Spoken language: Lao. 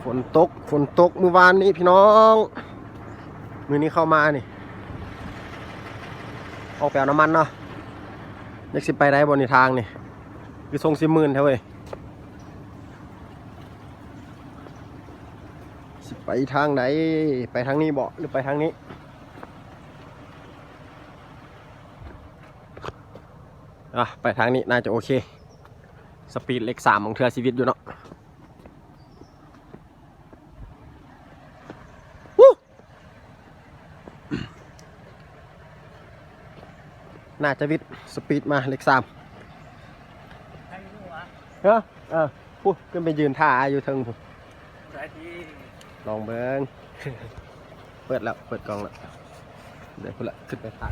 ຝົນຕົກ ຝົນຕົກມື້ວານນີ້ພີ່ນ້ອງ ມື້ນີ້ເຂົ້າມານີ້ ອອກໄປເອົານ້ຳມັນເນາະ. ຈັກຊິໄປໄດ້ບໍ່ນີ້ ທາງນີ້ ຄືຊົງຊິມື່ນແທ້ເວີຍ. ຊິໄປທາງໃດ? ໄປທາງນີ້ບໍ່ ຫຼືໄປທາງນີ້? ອ່ະ ໄປທາງນີ້ໜ້າຈະໂອເຄ. ສະປີດເລກສາມ ບາງເທື່ອຊີວິດຢູ່ເນາະ. ຫູ້ ໜ້າຈະວິດສະປີດມາເລກສາມ. ຮະ? ເອີ ພຸ້ນ ຂຶ້ນໄປຢືນຖ້າຢູ່ເທິງພຸ້ນ. ໄດ້ທີ່ ລອງເບິ່ງ. ເປີດແລ້ວ ເປີດກ້ອງແລ້ວ. ເດີ ພຸ້ນລະ ຂຶ້ນໄປຖ້າ.